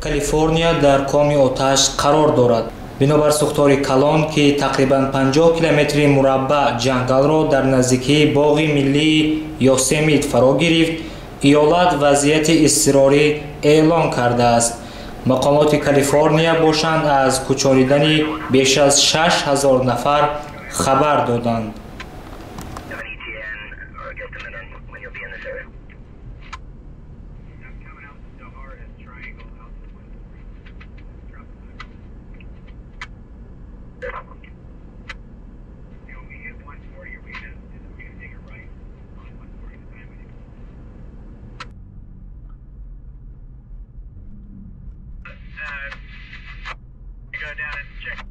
Калифорния дар коми оташ қарор дорад. Бинобар сӯхтори калон, ки тақрибан 50 километри мураббаъ ҷангалро дар наздикии боғи миллии Ёсемит фаро гирифт, иёлат вазъияти изтирорӣ эълон кардааст. Мақомоти Калифорния бошанд, аз кӯчонидани беш аз 6000 нафар хабар доданд. Go down and check.